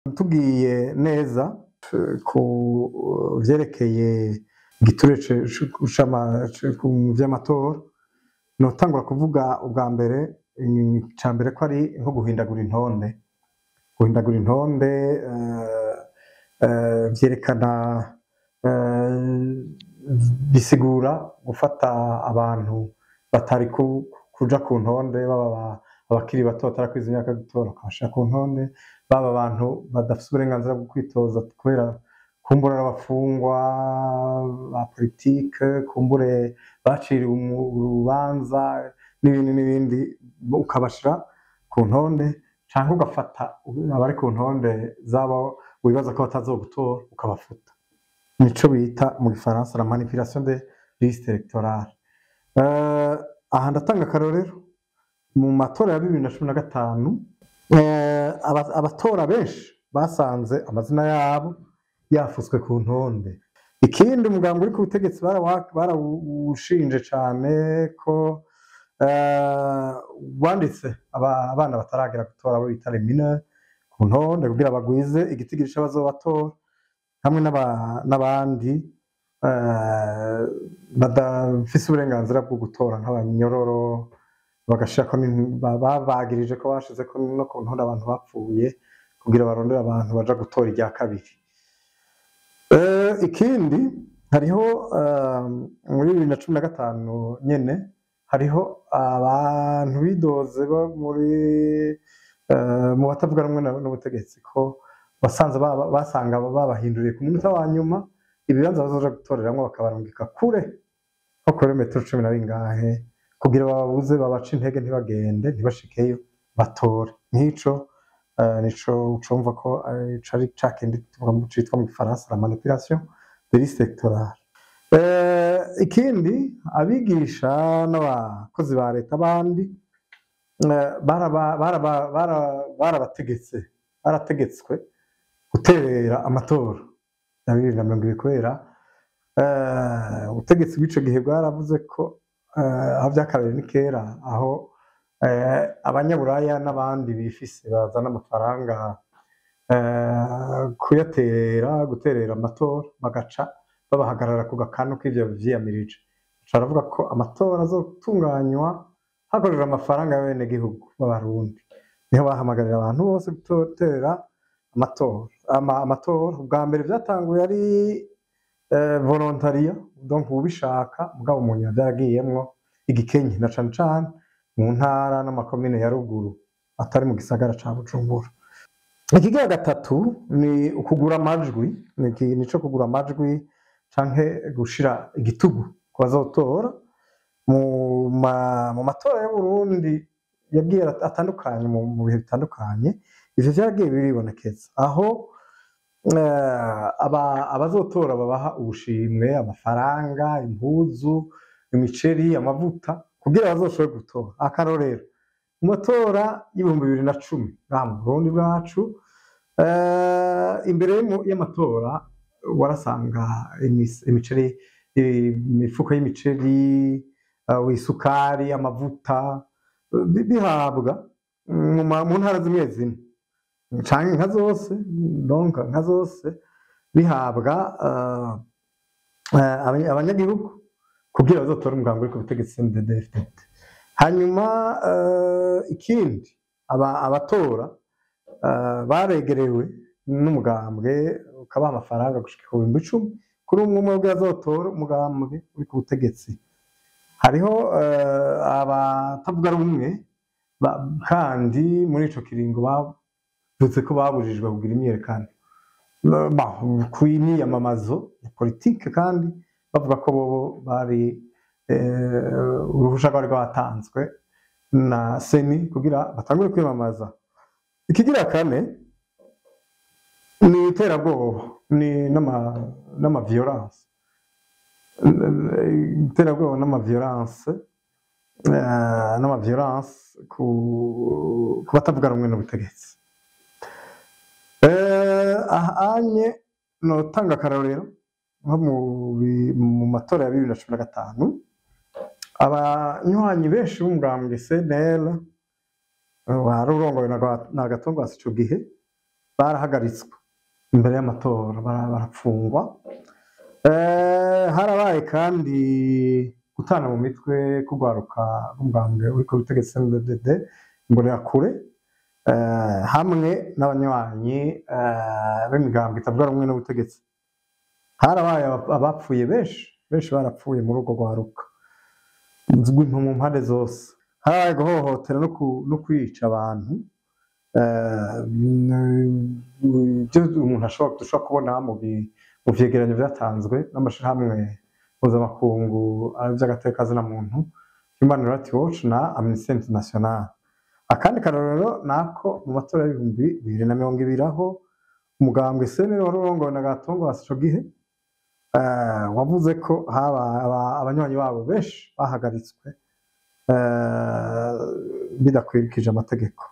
Tugiye neza ku vyerekeye igiture vy'amatora, notangura kuvuga ubwa mbere, ica mbere ko ari nko guhindagura intonde. Guhindagura intonde vyerekana, bisigura gufata abantu batari kuja ku ntonde, baba abakiri bato batarakwiza imyaka yo gutora ukabashira ku ntonde, baba abantu badafise uburenganzira bwo kwitoza kubera kumbure ari abafungwa ba politike, kumbure baciriwe urubanza n'ibindi n'ibindi, ukabashira ku ntonde, canke ugafata abari ku ntonde z'abo wibaza ko batazogutora ukabafuta. Nico bita mu gifaransa la manipulation des listes électorales. Aha ndatanga akarorero: mu matora ya 2015, abatora benshi basanze amazina yabo yafutswe ku ntonde. Ikindi, umugambi uri ku butegetsi barawushinje cane ko wanditse abana bataragera gutora, abo bita les mineurs, ku ntonde kugira bagwize igitigiri c'abazobatora, hamwe n'abandi badafise uburenganzira bwo gutora nk'abanyororo, bagashirako babagirije ko bashizeko no ku ntonde abantu bapfuye kugira barondere abantu baja gutora irya kabiri. Ikindi, hariho muri 2015 nyene hariho abantu bidoze bo muri mu batavuga rumwe n'ubutegetsi ko basanze basanga babahinduriye ku munota wa nyuma ibibanza bazoja gutoreramwo, bakabarungika kure nko kuri metero cumi na bingahe kugira bababuze, babace intege, ntibagende, ntibashikeyo batore. Nk'ico nico ucumva ko cari ca kindi tuvuga citwa mu gifaransa la manipulation de liste électorale. Ikindi, abigisha n'abakozi ba leta bandi barabategetse, barategetswe guterera amatora ya 2020 kubera ubutegetsi bw'ico gihe bwaravuze ko aho vyakabereye ni kera, aho abanyaburaya n'abandi bifise bazana amafaranga kuyaterera, guterera amatora, bagaca babahagarara ku gakanu k'ivyo vyiyamirije. Baca baravuga ko amatora azotunganywa hakoreshejwe amafaranga y'abenegihugu b'Abarundi. Niho bahamagarira abantu bose guterera amatora. Amatora ubwa mbere vyatanguye ari volontariat, donc ubishaka, mugabo mu nyuma vyaragiyemwo igikenye, na cane cane mu ntara n'amakomine ya ruguru atari mu gisagara ca Bujumbura. Ikigira gatatu ni ukugura amajwi, nico kugura amajwi canke gushira igitugu ku bazotora. Mu matora y'Uburundi yagiye atandukanye mu bihe bitandukanye, ivyo vyagiye biribonekeza aho abazotora babaha ubushimwe, amafaranga, impuzu, imiceri, amavuta kugira bazoshobore gutora. Akarorero, mu matora y'2010 ngaha mu Burundi bwacu, imbere y'amatora warasanga imiceri, imifuko y'imiceri, isukari, amavuta bihabwa mu ntara zimwe zimwe canke nka zose, donc nka zose bihabwa abanyagihugu kugira bazotore umugambi uri ku butegetsi, CNDD-FDD. Hanyuma ikindi, abatora baregerewe n'umugambwe ukabaha amafaranga gushika ku 10,000 kuri umwe umwe kugira azotora umugambwe uri ku butegetsi. Hariho abatavuga rumwe kandi muri ico kiringo bavuze ko babujijwe kugira imyiyerekano ku imyiyamamazo ya politike, kandi bavuga ko bobo bari uruhusha rwari rwatanzwe na CENI kugira batangure kwiyamamaza. Ikigira kane ni iterabwoba, ni n'ama violence, iterabwoba n'ama violence ku batavuga rumwe n'ubutegetsi. Aha anye notanga akarorero nko mu matora ya 2015, abanywanyi benshi b'umugambwe CNL wari urongowe na Agathon Rwasa ico gihe. Barahagaritswe imbere y'amatora, barapfungwa. Harabaye kandi gutana mu mitwe kugwaruka rw'umugambwe uriko ubutegetsi CNDD, Imbonerakure, hamwe n'abanywanyi b'imigambwe itavuga rumwe n'ubutegetsi. Harabaye abapfuye benshi, benshi barapfuye muri urwo rwaruka mu mpande zose. Harabaye guhohotera no kwica abantu, ibyo umuntu ashobora dushobora kubona mu vyegeranyo vyatanzwe n'amashirahamwe mpuzamakungu vy'agateka muntu, Human Rights Watch na Amnesty International. Akandi karorero nako mu matora y'2020, aho umugambwe CNL wari urongowe na Agathon Rwasa ico gihe, wavuze ko haba abanywanyi babo benshi bahagaritswe bidakwirikije amategeko.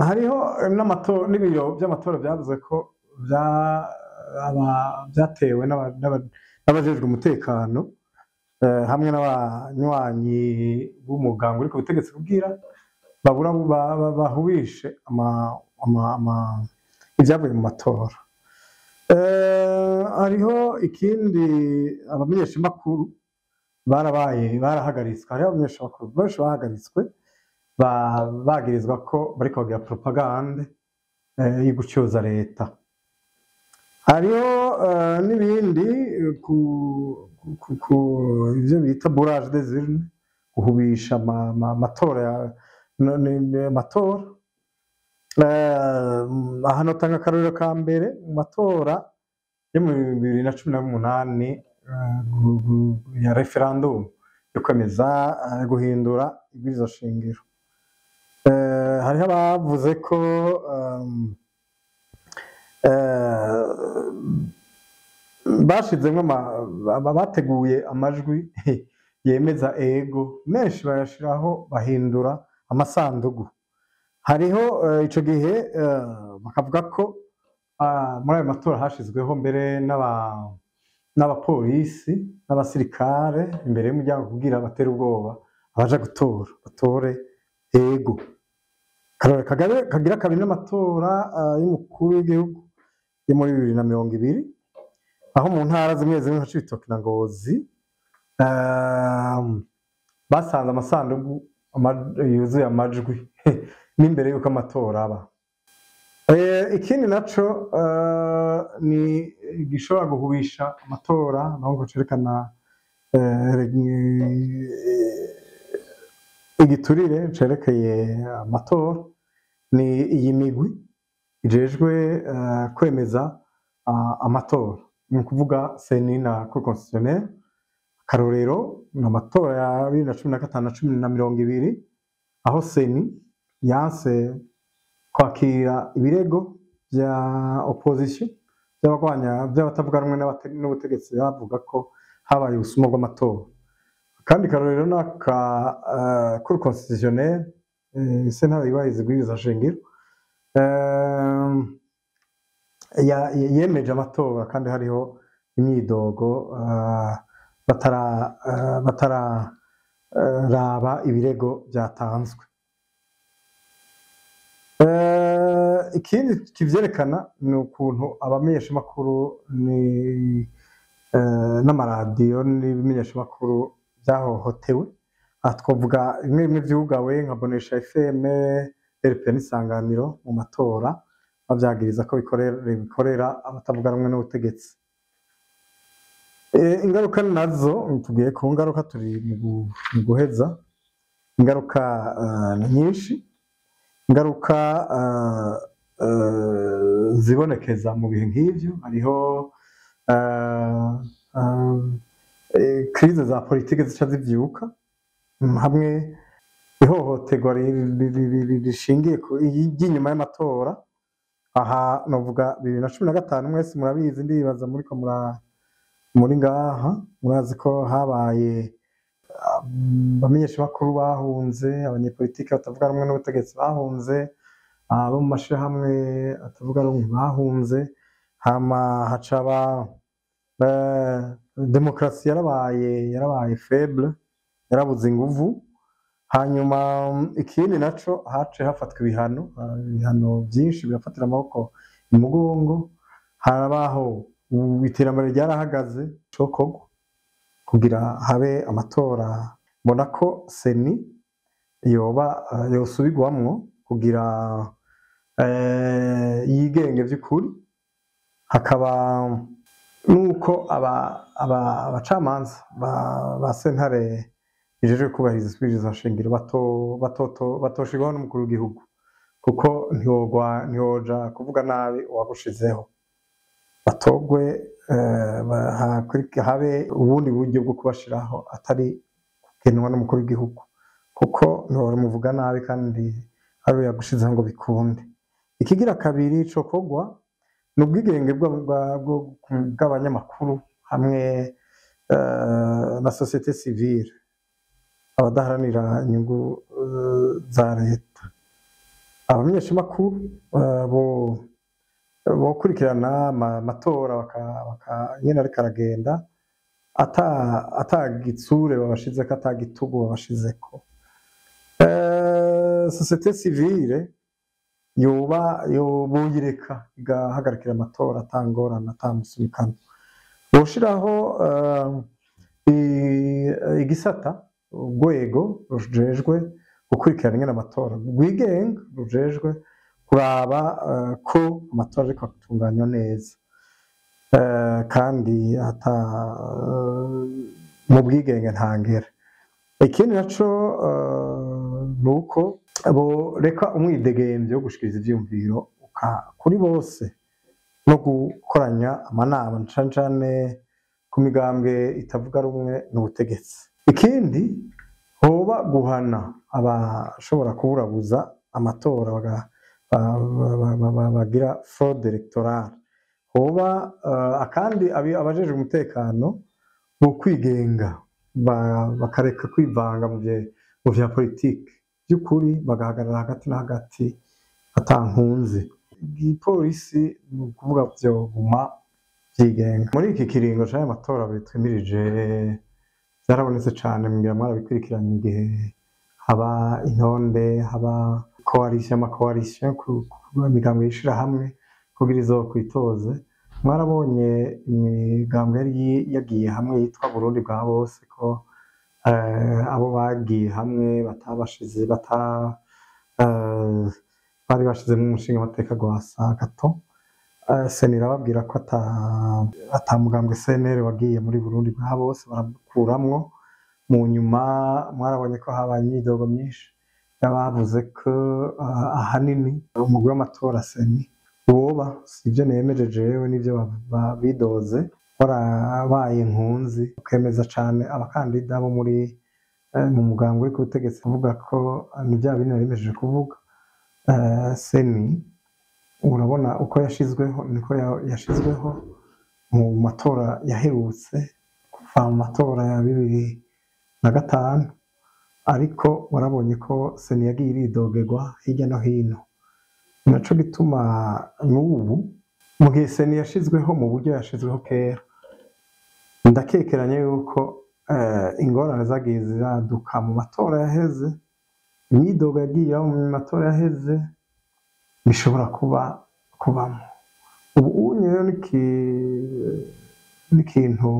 Hariho n'ibiro by'amatora byavuze ko byatewe n'abajejwe umutekano hamwe n'abanywanyi b'umugambwe uri ku butegetsi kugira babura bahubishe ibyavuye mu matora. Hariho ikindi, abamenyeshamakuru barabaye barahagaritswe. Hariho abamenyeshamakuru benshi bahagaritswe, bagirizwa ko bariko bagira propagande yo gucyoza leta. Hariho n'ibindi ku ivyo bita bourrage des urnes, guhubisha amatora amatora. Aha notanga akarorero ka mbere mu matora yo mu 2018, ya référendum yo kwemeza guhindura ibwirizwa shingiro. Hariho abavuze ko bashizemwo bateguye amajwi yemeza ego menshi, bayashiraho bahindura amasandugu. Hariho ico gihe bakavuga ko muri ayo matora hashizweho mbere n'abapolisi n'abasirikare imbere y'umuryango kugira batere ubwoba abaja gutora batore ego. Karore kagira kabiri n'amatora y'umukuru w'igihugu yo muri 2020, aho mu ntara zimwe zimwe nka Cibitoke na Ngozi basanze amasandugu yuzuye amajwi n'imbere y'uko amatora aba. Ikindi naco ni gishobora guhubisha amatora, naho ngo cerekana igiturire cerekeye amatora, ni iyi migwi ijejwe kwemeza amatora, ni ukuvuga CENI na Cour constitutionnelle. Akarorero ni amatora ya 2015 na 10 na 20, aho CENI yanse kwakira ibirego vya opposition, by'abagwanya, by'abatavuga rumwe n'ubutegetsi, bavuga ko habaye ubusuma bw'amatora. Kandi karorero n'aka Cour constitutionnelle, sentare yubahiriza ibwirizwa shingiro, yemeje amatora kandi hariho imyidogo, batararaba ibirego byatanzwe. Ikindi kivyerekana ni ukuntu abamenyeshamakuru ni n'amaradiyo n'ibimenyeshamakuru byahohotewe. Aha twavuga bimwe bimwe vyugawe nka Bonesha FM, RP n'Isanganiro mu matora, bavyagiriza ko bikorera abatavuga rumwe n'ubutegetsi. Ingaruka nazo, tugiye ku ngaruka, turi mu guheza. Ingaruka ni nyinshi. Ingaruka zibonekeza mu bihe nk'ivyo, hariho crise za politike zica zivyuka, hamwe ihohoterwa rishingiye ry'inyuma y'amatora. Aha novuga 2015, mwese murabizi, ndibaza muriko muri ngaha murazi ko habaye abamenyeshamakuru bahunze, abanyepolitike batavuga rumwe n'ubutegetsi bahunze, abo mu mashirahamwe atavuga rumwe bahunze, hama hacaba demokarasi yarabaye faible, yarabuze inguvu. Hanyuma ikindi naco, hace hafatwa ibihano, ibihano byinshi birafatira amaboko. umugongo, harabaho iterambere ryarahagaze cokorwa kugira habe amatora. Mbona ko CENI yoba yosubirwamwo kugira yigenge vy'ukuri, hakaba nuko abacamanza ba sentare ijejwe kubahiriza ibwirizwa nshingiro batoshirwaho n'umukuru w'igihugu, kuko ntiwoja kuvuga nabi uwagushizeho. Batogwe habe ubundi buryo bwo kubashiraho atari kugenwa n'umukuru w'igihugu, kuko ntiwomuvuga nabi kandi ari we yagushizeho ngo bikunde. Ikigira kabiri cokorwa ni ubwigenge bw'abanyamakuru hamwe na société civile, abadaharanira inyungu za leta. Abamenyeshamakuru bokurikirana amatora nyene ariko aragenda ata gitsure babashizeko, ata gitugu babashizeko. Société civile yoba boyireka igahagarikira amatora ata ngorane, ata musunikano. Boshiraho igisata, urwego rujejwe gukurikirana ingene amatora rwigenga, rujejwe kuraba ko amatora ariko atunganywa neza, kandi ata mu bwigenge ntangere. Ikindi naco ni uko boreka umwidegemvyo wo gushikiriza ivyiyumviro kuri bose no gukoranya amanama, cane cane ku migambwe itavuga rumwe n'ubutegetsi. Ikindi hoba guhana abashobora kuburabuza amatora bagira fraude électorale. Hoba akandi abajejwe umutekano bo kwigenga, bakareka kwivanga mu vya politike by'ukuri, bagahagarara hagati na hagati ata nkunzi. Igipolisi ni ukuvuga vyoguma vyigenga. Muri iki kiringo c'aya matora bitwimirije vyarabonetse cane, ngira mwarabikurikiranye igihe haba intonde, haba coalition, ama coalition ku migambwe yishira hamwe kugira izokwitoze. Mwarabonye imigambwe yari yagiye hamwe yitwa Burundi bwa bose, ko abo bagiye hamwe batabashize bari bashizemwo umushinga amateka Rwasa Gato. CENI irababwira ko ata mugambwe CNL wagiye muri Burundi bwa bose, barakuramwo. Mu nyuma mwarabonye ko habaye imyidogo myinshi y'abavuze ko ahanini umugwi w'amatora CENI woba, sivyo nemeje jewe, n'ivyo bidoze, warabaye nkunzi ukemeza cane abakandida bo muri mu mugambwe uri ku butegetsi, kuvuga ko ni vya bindi nari kuvuga. CENI urabona uko yashizweho, niko yashizweho mu matora yaherutse kuva mu matora ya 2005, ariko warabonye ko CENI yagiye iridogerwa hirya no hino. Naco gituma n'ubu mu gihe CENI yashizweho mu buryo yashizweho kera, ndakekeranya yuko ingorane zagiye ziraduka mu matora yaheze, imyidogo yagiye iba mu matora yaheze bishobora kuba kubamo ubu unye. Rero n'ikintu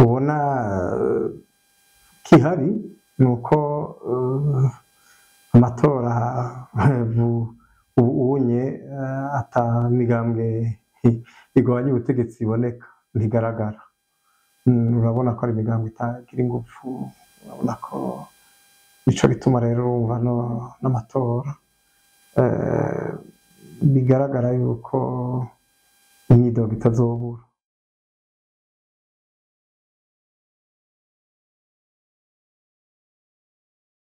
ubona kihari ni uko amatora ubu unye ata migambwe igwanya ubutegetsi iboneka, ntigaragara. Urabona ko ari imigambwe itagira ingufu, urabona ko nico gituma rero urumva n'amatora bigaragara yuko imyidogo itazobura.